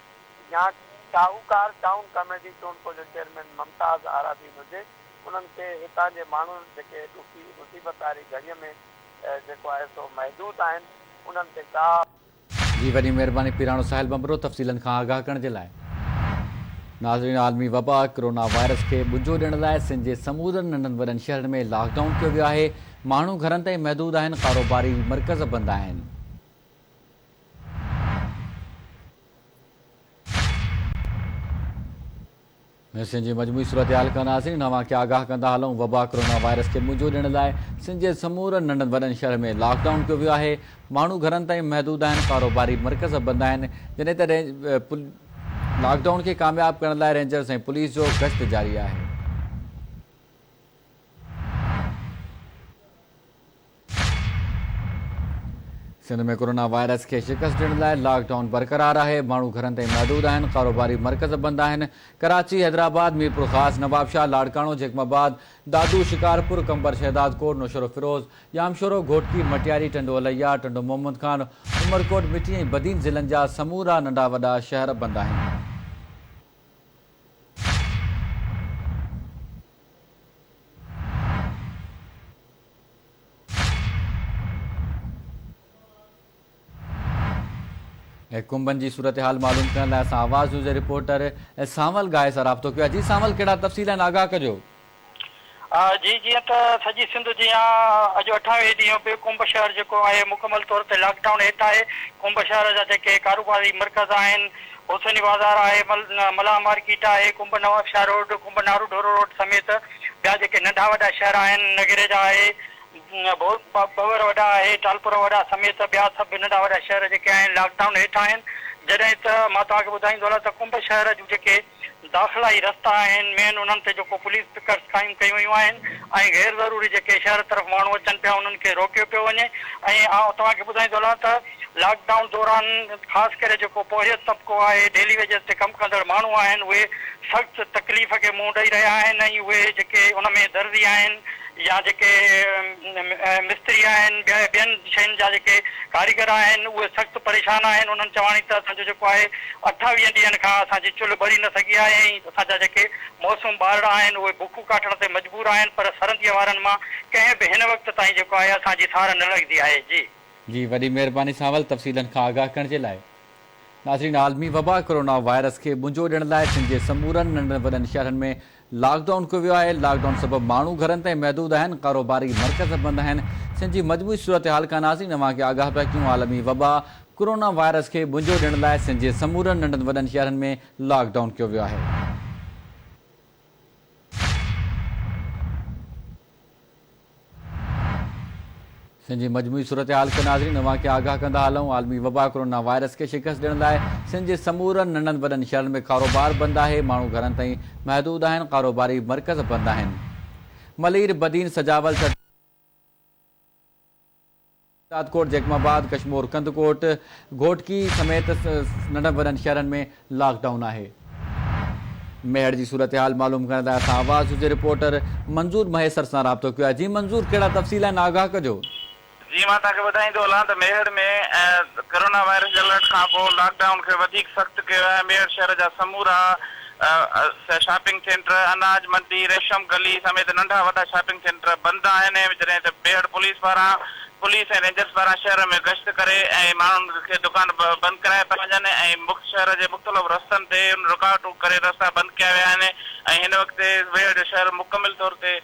[SPEAKER 9] يا شاهوڪار ٽائون ڪميٽي چونڊڪو جو چيئرمين ممتاز آرابين هجي انهن کي هتان جي ماڻهن جيڪي ڏکي مصيبت واري گهڙيء ۾ جيڪو آهي سو محدود آهن انهن تي ڪا.
[SPEAKER 1] جي وڏي مهرباني پيراڻو ساحل ڀنڀرو تفصيلن کان آگاهه ڪرڻ جي لاء. ناظرين عالمي وبا ڪرونا وائرس کي ٻجو ڏيڻ لاء سنڌ جي سمورن ننڍن وڏن شهرن ۾ لاڪ ڊائون ڪيو ويو آهي ماڻهو گهرن تائين محدود آهن ڪاروباري مرڪز بند آهن. سنڌ جي مجموعي صورتحال کان ناظرين اوهان کي آگاهه ڪندا هلون وبا ڪرونا وائرس کي منهن ڏيڻ لاء سنڌ جي سمورن ننڍن وڏن شهرن ۾ لاڪ ڊائون ڪيو ويو آهي ماڻهو گهرن تائين محدود آهن ڪاروباري مرڪز بند آهن جڏهن ته لاڪ ڊائون کي ڪامياب ڪرڻ لاء رينجرز ۽ پوليس جو گشت جاري آهي. سنڌ ۾ ڪورونا وائرس کي شڪست ڏيڻ لاء لاڪ ڊائون برقرار آهي، ماڻهو گهرن تائين محدود آهن، ڪاروباري مرڪز بند آهن، ڪراچي، حيدرآباد، ميرپورخاص، نوابشاهه، لاڙڪاڻو، جيڪب آباد، دادو، شڪارپور، قمبر شهدادڪوٽ، نوشهروفيروز، ڄامشورو، گهوٽڪي، مٽياري، ٽنڊو الهيار، ٽنڊو محمد خان، عمرڪوٽ، مٺي ۽ بدين ضلعن جا سمورا ننڍا وڏا شهر بند آهن. ۽ ڪنبن جي صورتحال معلوم ڪرڻ لاء اسان آواز نيوز جي رپورٽر سانول گاهي سان رابطو ڪيو آهي جي سانول ڪهڙا تفصيل آهن آگاهه ڪجو.
[SPEAKER 10] جي جيئن ته سڄي سنڌ جيان اڄ اٺاويهين ڏينهن به ڪنب شهر جيڪو آهي مڪمل طور تي لاڪ ڊائون هيٺ آهي ڪنب شهر جا جيڪي ڪاروباري مرڪز آهن حسيني بازار آهي ملاح مارڪيٽ آهي ڪنب نوابشاهه روڊ ڪنب نارو ڍورو روڊ سميت ٻيا جيڪي ننڍا وڏا شهر آهن نگريجا آهي ٻور وڏا آهي، ٽالپر وڏا سميت ٻيا سڀ ننڍا وڏا شهر جيڪي آهن لاڪ ڊائون هيٺ آهن، جڏهن ته مان توهان کي ٻڌائيندو هلان ته ڪنب شهر جون جيڪي داخلائي رستا آهن مين انهن تي جيڪو پوليس پڪٽس قائم ڪيون ويون آهن ۽ غير ضروري جيڪي شهر طرف ماڻهو اچن پيا انهن کي روڪيو پيو وڃي ۽ آئون توهان کي ٻڌائيندو هلان ته لاڪ ڊائون دوران خاص ڪري جيڪو پورهيت طبقو آهي ڊيلي ويجز تي ڪم ڪندڙ ماڻهو آهن اهي سخت تڪليف کي منهن ڏئي رهيا آهن ۽ اهي جيڪي ان ۾ درزي آهن يا جيڪي مستري آهن ٻيا ٻين شين جا جيڪي ڪاريگر آهن اهي سخت پريشان آهن انهن چواڻي ته اسان جو جيڪو آهي اٺاويهن ڏينهن کان اسان جي چلهه ٻري نه سگهي آهي ۽ اسان جا جيڪي معصوم ٻارڙا آهن اهي بکون ڪاٽڻ تي مجبور آهن پر سرنديء وارن مان ڪنهن به هن وقت تائين جيڪو آهي اسان جي سار نه لڳندي آهي جي.
[SPEAKER 1] جي وڏي مهرباني سانول تفصيلن کان آگاهه ڪرڻ جي لاء. ناظرين عالمي وبا ڪورونا وائرس کي ٻنجو ڏيڻ لاء سنڌ جي سمورن ننڍن وڏن شهرن ۾ لاڪ ڊائون ڪيو ويو آهي، لاڪ ڊائون سبب ماڻهو گهرن تائين محدود آهن، ڪاروباري مرڪز بند آهن، سنڌ جي مجموعي صورتحال کان ناظرين اوهان کي آگاهه پيا ڪيون، عالمي وبا ڪورونا وائرس کي ٻنجو ڏيڻ لاء سنڌ جي سمورن ننڍن وڏن شهرن ۾ لاڪ ڊائون ڪيو ويو آهي. سنڌ جي مجموعي صورتحال کي ناظرين اوهان کي آگاهه ڪندا هلون عالمي وبا ڪورونا وائرس کي شڪست ڏيڻ لاء سنڌ جي سمورن ننڍن وڏن شهرن ۾ ڪاروبار بند آهي ماڻهو گهرن تائين محدود آهن ڪاروباري مرڪز بند آهن ملير بدين سجاول شهدادڪوٽ جيڪب آباد ڪشمور ڪنڌڪوٽ گهوٽڪي سميت ننڍن وڏن شهرن ۾ لاڪ ڊائون آهي. ميهڙ جي صورتحال معلوم ڪرڻ لاء اسان آواز نيوز جي رپورٽر منظور مهيسر سان رابطو ڪيو آهي جي منظور ڪهڙا تفصيل آهن آگاهه ڪجو.
[SPEAKER 11] جي مان توهان کي ٻڌائيندو هلان ته ميهڙ ۾ ڪرونا وائرس جي الرٽ کان پوء لاڪ ڊائون کي وڌيڪ سخت ڪيو آهي ميهڙ شهر جا سمورا شاپنگ سينٽر، اناج منڊي، ريشم گلي سميت ننڍا وڏا شاپنگ سينٽر بند آهن، جڏهن ته بيهڙ پوليس پاران پوليس ۽ رينجرز پاران شهر ۾ گشت ڪري ۽ ماڻهن کي دڪان بند ڪرايا پيا وڃن ۽ شهر جي مختلف رستن تي رڪاوٽون ڪري رستا بند ڪيا ويا آهن ۽ هن وقت بيهڙ جو شهر مڪمل طور تي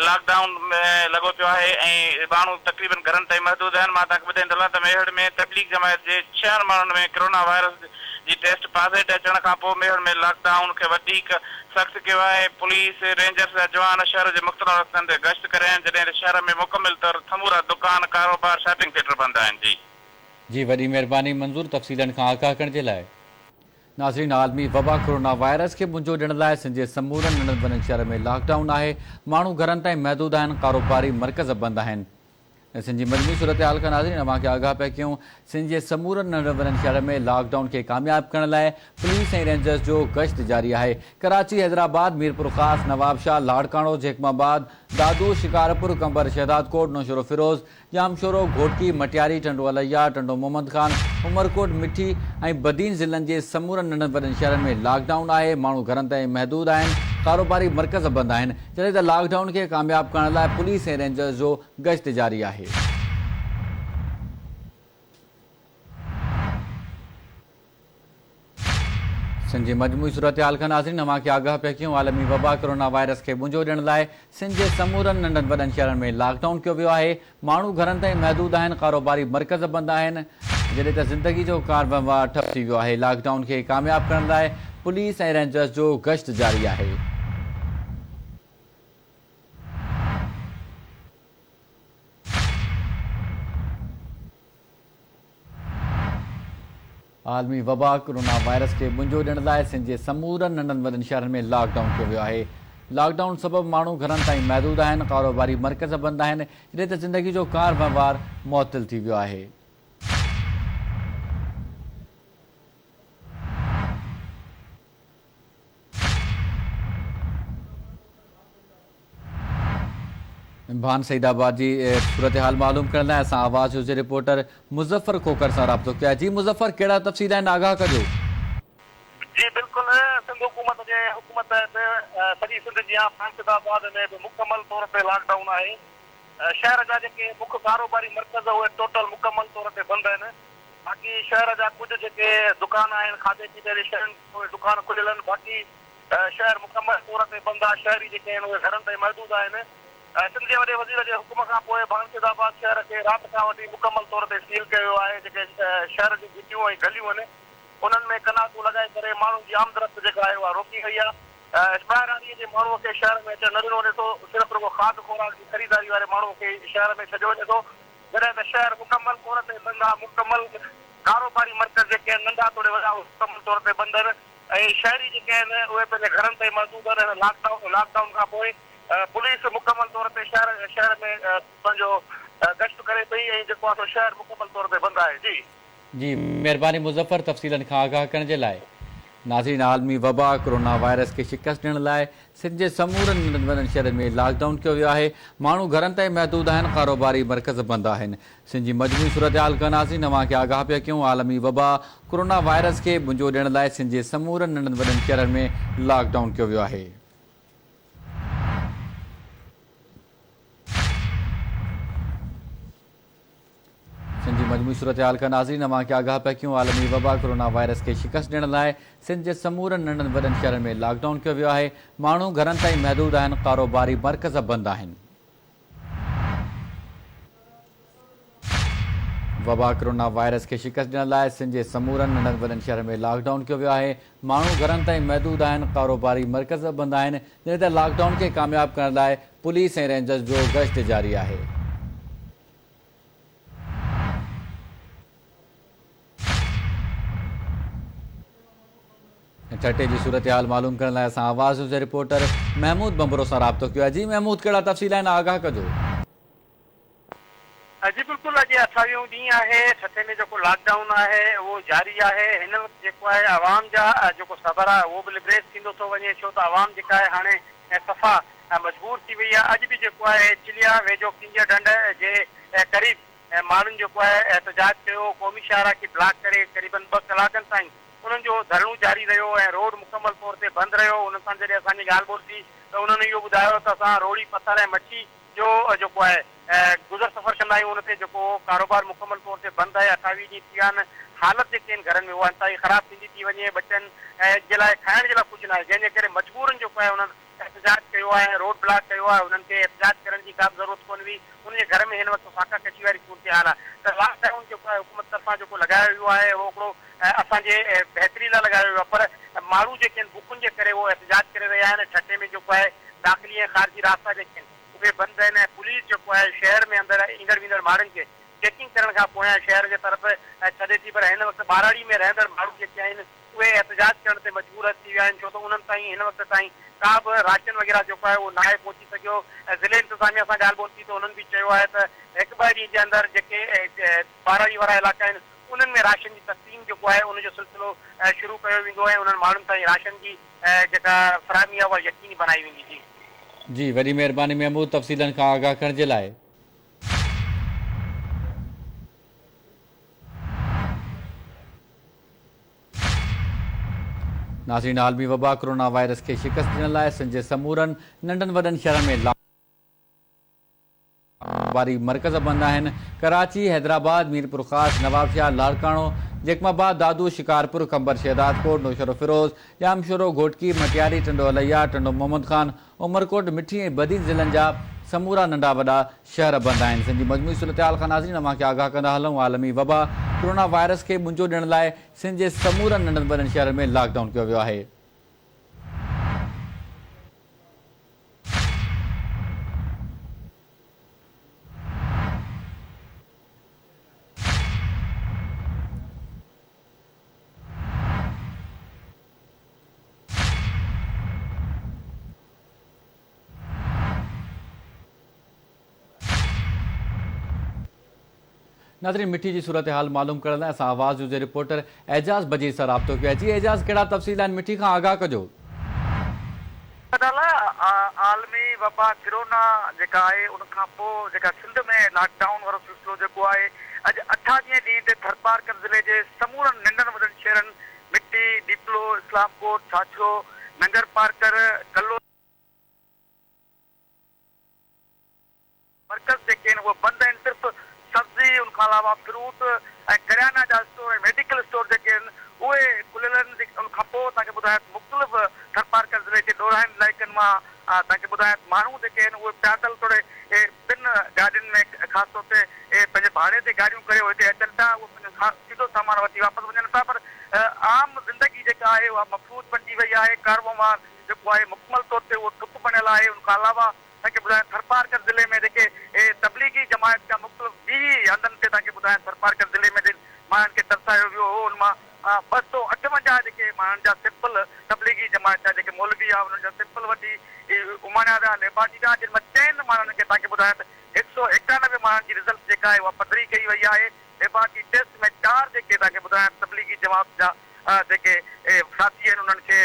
[SPEAKER 11] لاڪ ڊائون ۾ لڳو پيو آهي ۽ ماڻهو تقريبن گهرن تائين محدود آهن. مان توهان کي ٻڌائيندو هلان ته ميهڙ ۾ تبليغ جماعت جي ڇهن ماڻهن ۾ ڪرونا وائرس جي ٽيسٽ پازيٽ اچڻ کان پوء ميهڙ ۾ لاڪ ڊائون کي وڌيڪ سخت ڪيو آهي. پوليس، رينجرز جا جوان شهر جي مختلف رستن تي گشت ڪري رهيا آهن جڏهن ته شهر ۾ مڪمل طور سمورا دڪان، ڪاروبار، شاپنگ سينٽر بند آهن. جي.
[SPEAKER 1] جي وڏي مهرباني منظور تفصيلن کان آگاهه ڪرڻ جي لاء. ناظرين عالمي وبا ڪورونا وائرس کي منهن ڏيڻ لاء سنڌ جي سمورن ننڍن وڏن شهرن ۾ لاڪ ڊائون آهي ماڻهو گهرن تائين محدود آهن ڪاروباري مرڪز بند آهن سنڌ جي مجموعي صورتحال کان ناظرين اوهان کي آگاهه پيا ڪيون سنڌ جي سمورن ننڍن وڏن شهرن ۾ لاڪ ڊائون کي ڪامياب ڪرڻ لاء پوليس ۽ رينجرز جو گشت جاري آهي ڪراچي، حيدرآباد، ميرپورخاص، نوابشاهه، لاڙڪاڻو، جيڪب آباد، دادو، شڪارپور، قمبر، شهدادڪوٽ، نوشهروفيروز، ڄامشورو، گهوٽڪي، مٽياري، ٽنڊو الهيار، ٽنڊو محمد خان، عمرڪوٽ، مٺي ۽ بدين ضلعن جي سمورن ننڍن وڏن شهرن ۾ لاڪ ڊائون آهي، ماڻهو گهرن تائين محدود آهن، ڪاروباري مرڪز بند آهن، جڏهن ته لاڪ ڊائون کي ڪامياب ڪرڻ لاء پوليس ۽ رينجرز جو گشت جاري آهي. سنڌ جي مجموعي صورتحال کان ناظرين اوهان کي آگاهه پيا ڪيون عالمي وبا ڪرونا وائرس کي ٻنجو ڏيڻ لاء سنڌ جي سمورن ننڍن وڏن شهرن ۾ لاڪ ڊائون ڪيو ويو آهي ماڻهو گهرن تائين محدود آهن ڪاروباري مرڪز بند آهن جڏهن ته زندگي جو ڪاروهنوار ٺپ ٿي ويو آهي لاڪ ڊائون کي ڪامياب ڪرڻ لاء پوليس ۽ رينجرز جو گشت جاري آهي. عالمي وبا ڪرونا وائرس کي ٻنجو ڏيڻ لاء سنڌ جي سمورن ننڍن وڏن شهرن ۾ لاڪ ڊائون ڪيو ويو آهي. لاڪ ڊائون سبب ماڻهو گهرن تائين محدود آهن، ڪاروباري مرڪز بند آهن، جڏهن ته زندگي جو ڪار وهنوار معطل ٿي ويو آهي. ڀان سعيد آباد جي صورتحال معلوم ڪرڻ لاء اسان آواز نيوز جي رپورٽر مظفر کوکر سان رابطو ڪيو آهي جي مظفر ڪهڙا تفصيل آهن آگاهه ڪجو.
[SPEAKER 3] جي بلڪل سنڌ حڪومت جي حڪم تحت سڄي سنڌ جيان ڀان سيد آباد ۾ به مڪمل طور تي لاڪ ڊائون آهي شهر جا جيڪي مک ڪاروباري مرڪز اهي ٽوٽل مڪمل طور تي بند آهن باقي شهر جا ڪجهه جيڪي دڪان آهن کاڌي پيتي جي شين اهي دڪان کليل آهن باقي شهر مڪمل طور تي بند آهي شهري جيڪي آهن اهي گهرن تائين محدود آهن سنڌ جي وڏي وزير جي حڪم کان پوء ڀان سيد آباد شهر کي رات کان وٺي مڪمل طور تي سيل ڪيو ويو آهي جيڪي شهر جون گهٽيون ۽ گليون آهن انهن ۾ قناتون لڳائي ڪري ماڻهن جي آمد رفت جيڪا آهي اها روڪي وئي آهي ٻاهراڙي جي ماڻهو کي شهر ۾ اچڻ نه ڏنو وڃي ٿو صرف رڳو کاڌ خوراڪ جي خريداري واري ماڻهو کي شهر ۾ ڇڏيو وڃي ٿو جڏهن ته شهر مڪمل طور تي بند آهي، مڪمل ڪاروباري مرڪز جيڪي آهن ننڍا توڙي وڏا اهي مڪمل طور تي بند آهن ۽ شهري جيڪي آهن اهي پنهنجي گهرن تائين محدود آهن، هن لاڪ ڊائون لاڪ ڊائون کان پوء پوليس مڪمل طور تي شهر شهر ۾ پنهنجو گشت ڪري پئي ۽ جيڪو آهي سو شهر مڪمل طور تي بند آهي جي.
[SPEAKER 1] جي مهرباني مظفر تفصيلن کان آگاهه ڪرڻ جي لاء. ناظرين عالمي وبا ڪرونا وائرس کي شڪست ڏيڻ لاء سنڌ جي سمورن ننڍن وڏن شهرن ۾ لاڪ ڊائون ڪيو ويو آهي، ماڻهو گهرن تائين محدود آهن، ڪاروباري مرڪز بند آهن. سنڌ جي مجموعي صورتحال کان ناظرين اوهان کي آگاهه پيا ڪيون، عالمي وبا ڪرونا وائرس کي ٻنجو ڏيڻ لاء سنڌ جي سمورن ننڍن وڏن شهرن ۾ لاڪ ڊائون ڪيو ويو آهي. سنڌ جي مجموعي صورتحال کان ناظرين اوهان کي آگاهه پيا ڪيون عالمي وبا ڪرونا وائرس کي شڪست ڏيڻ لاء سنڌ جي سمورن ننڍن وڏن شهرن ۾ لاڪ ڊائون ڪيو ويو آهي ماڻهو گهرن تائين محدود آهن ڪاروباري مرڪز بند آهن. وبا ڪرونا وائرس کي شڪست ڏيڻ لاء سنڌ جي سمورن ننڍن وڏن شهرن ۾ لاڪ ڊائون ڪيو ويو آهي ماڻهو گهرن تائين محدود آهن ڪاروباري مرڪز بند آهن جڏهن ته لاڪ ڊائون کي ڪامياب ڪرڻ لاء پوليس ۽ رينجرز جو گشت جاري آهي. ٺٽي جي صورتحال معلوم ڪرڻ لاء اسان آواز نيوز جي رپورٽر محمود ڀنڀرو سان رابطو ڪيو آهي جي محمود ڪهڙا تفصيل آهن آگاهه ڪجو.
[SPEAKER 12] جي بلڪل اڄ اٺاويهون ڏينهن آهي ٺٽي ۾ جيڪو لاڪ ڊائون آهي اهو جاري آهي هن وقت جيڪو آهي عوام جا جيڪو صبر آهي اهو به لبريز ٿيندو ٿو وڃي ڇو ته عوام جيڪا آهي هاڻي صفا مجبور ٿي وئي آهي اڄ به جيڪو آهي چليا ويجهو ڪينجهر ڍنڍ جي قريب ماڻهن جيڪو آهي احتجاج ڪيو قومي شاهراهه کي بلاڪ ڪري قريبن ٻه ڪلاڪن تائين انهن جو ڌرڻو جاري رهيو ۽ روڊ مڪمل طور تي بند رهيو. انهن سان جڏهن اسان جي ڳالهه ٻولهه ٿي ته انهن اهو ٻڌايو ته اسان روڙي پٿر ۽ مڇي جو جيڪو آهي گذر سفر ڪندا آهيون ان تي جيڪو ڪاروبار مڪمل طور تي بند آهي 28 ڏينهن ٿي ويا آهن حالت جيڪي آهن گهرن ۾ اها انتهائي خراب ٿيندي ٿي وڃي ٻچن جي لاء کائڻ جي لاء ڪجهه ناهي جنهن جي ڪري مجبورن جيڪو آهي انهن احتجاج ڪيو آهي ۽ روڊ بلاڪ ڪيو آهي انهن کي احتجاج ڪرڻ جي ڪا به ضرورت ڪونه هئي انهن جي گهر ۾ هن وقت فاقا ڪشي واري صورتحال آهي ته لاڪ ڊائون جيڪو آهي حڪومت طرفان جيڪو لڳايو ويو آهي اهو هڪڙو اسان جي بهتري لاء لڳايو ويو آهي پر ماڻهو جيڪي آهن بکن جي ڪري اهو احتجاج ڪري رهيا آهن ٺٽي ۾ جيڪو آهي داخلي ۽ خارجي راستا جيڪي آهن اهي بند آهن ۽ پوليس جيڪو آهي شهر ۾ اندر ايندڙ ويندڙ ماڻهن کي چيڪنگ ڪرڻ کان پويان شهر جي طرف ڇڏي ٿي پر هن وقت ٻهراڙي ۾ رهندڙ ماڻهو جيڪي آهن اهي احتجاج ڪرڻ تي مجبور ٿي ويا آهن ڇو ته انهن تائين هن وقت تائين ڪا به راشن وغيره جيڪو آهي اهو ناهي پهچي سگهيو ۽ ضلعي انتظاميا سان ڳالهه ٻولهه ٿي ته انهن به چيو آهي ته هڪ ٻه ڏينهن جي اندر جيڪي ٻهراڙي وارا علائقا آهن انهن ۾ راشن جي تقسيم جيڪو آهي ان جو سلسلو شروع ڪيو ويندو ۽ انهن ماڻهن تائين راشن جي جيڪا فراهمي آهي اها يقيني بڻائي ويندي. جي.
[SPEAKER 1] جي وڏي مهرباني محمود تفصيلن کان آگاهه ڪرڻ جي لاء. ناظرين عالمي وبا ڪرونا وائرس کي شڪست ڏيڻ لاء سنڌ جي سمورن ننڍن وڏن شهرن ۾ لاڪ واري مرڪز بند آهن، ڪراچي، حيدرآباد، ميرپورخاص، نوابشاهه، لاڙڪاڻو، جيڪب آباد، دادو، شڪارپور، قمبر شهدادڪوٽ، نوشهروفيروز، ڄامشورو، گهوٽڪي، مٽياري، ٽنڊو الهيار، ٽنڊو محمد خان، عمرڪوٽ، مٺي ۽ بدين ضلعن جا سمورا ننڍا وڏا شهر بند آهن. سنڌ جي مجموعي صورتحال کان ناظرين اوهان کي آگاهه ڪندا هلون عالمي وبا ڪرونا وائرس کي ٻنجو ڏيڻ لاء سنڌ جي سمورن ننڍن وڏن شهرن ۾ لاڪ ڊائون ڪيو ويو آهي. ناظرين مٺي جي صورتحال معلوم ڪرڻ لاء اسان آواز نيوز جي رپورٽر اعجاز بجير سان رابطو ڪيو آهي جي اعجاز ڪهڙا تفصيل آهن مٺي کان آگاهه ڪجو.
[SPEAKER 8] عالمي وبا ڪرونا جيڪا آهي ان کان پوء جيڪا سنڌ ۾ لاڪ ڊائون وارو سلسلو جيڪو آهي اڄ اٺاويهين ڏينهن تي ٿرپارڪر ضلعي جي سمورن ننڍن وڏن شهرن مٺي، ڏيپلو، اسلام ڪوٽ، ڇاڇرو، ننگرپارڪر، ڪلو، مرڪز جيڪي آهن اهي بند آهن صرف سبزي ان کان علاوه فروٽ ۽ ڪريانا جا اسٽور ۽ ميڊيڪل اسٽور جيڪي آهن اهي کليل آهن ان کان پوء توهان کي ٻڌايان ته مختلف ٿرپارڪر ضلعي جي ڏورانهن علائقن مان توهان کي ٻڌايان ته ماڻهو جيڪي آهن اهي پيادل توڙي ٻن گاڏين ۾ خاص طور تي پنهنجي ڀاڙي تي گاڏيون ڪري هتي اچن پيا اهي پنهنجو سيڌو سامان وٺي واپس وڃن پيا پر عام زندگي جيڪا آهي اها مفلوج بڻجي وئي آهي ڪاروهنوار جيڪو آهي مڪمل طور تي اهو ٺپ بڻيل آهي ان کان علاوه توهان کي ٻڌايان ٿرپارڪر ضلعي ۾ جيڪي تبليغي جماعت جا مختلف 20 هنڌن تي توهان کي ٻڌايان ٿرپارڪر ضلعي ۾ جن ماڻهن کي ترسايو ويو هو ان مان 258 جيڪي ماڻهن جا سيمپل تبليغي جماعت جا جيڪي مولوي ها انهن جا سيمپل وٺي اماڻيا ويا ليبارٽري ڏانهن جن مان چئن ماڻهن کي توهان کي ٻڌايان ته 191 ماڻهن جي رزلٽ جيڪا آهي اها پڌري ڪئي وئي آهي ليبارٽري ٽيسٽ ۾ چار جيڪي توهان کي ٻڌايان تبليغي جماعت جا جيڪي ساٿي آهن انهن کي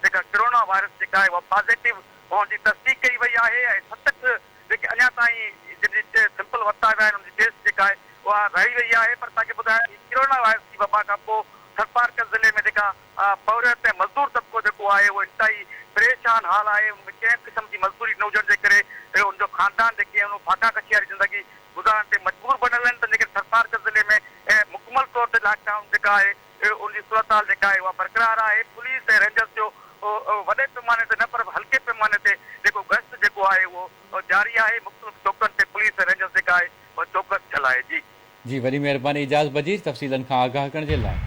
[SPEAKER 8] جيڪا ڪرونا وائرس جيڪا آهي اها پازيٽو هئڻ جي تصديق ڪئي وئي آهي ۽ 60 جيڪي اڃا تائين جن جي سيمپل ورتا ويا آهن انهن جي ٽيسٽ جيڪا آهي اها رهي وئي آهي پر توهان کي ٻڌايان ته ڪرونا وائرس جي وبا کان پوء ٿرپارڪر ضلعي ۾ جيڪا پورهيت ۽ مزدور طبقو جيڪو آهي اهو انتهائي پريشان حال آهي ان ۾ ڪنهن به قسم جي مزدوري نه هجڻ جي ڪري ان جو خاندان جيڪي آهن اهي فاقا ڪشي واري زندگي گذارڻ تي مجبور بڻيل آهن تنهن جي ڪري ٿرپارڪر ضلعي ۾ مڪمل طور تي لاڪ ڊائون جيڪا آهي ان جي صورتحال جيڪا آهي اها برقرار آهي، پوليس ۽ رينجرز جو وڏي پيماني تي نه پر هلڪي پيماني تي جيڪو گشت جيڪو آهي اهو جاري آهي، مختلف چوڪن تي پوليس ۽ رينجرز جيڪا آهي اها چوڪس ٿيل آهي. جي.
[SPEAKER 1] جي وڏي مهرباني اعجاز بجير تفصيلن کان آگاهه ڪرڻ جي لاء.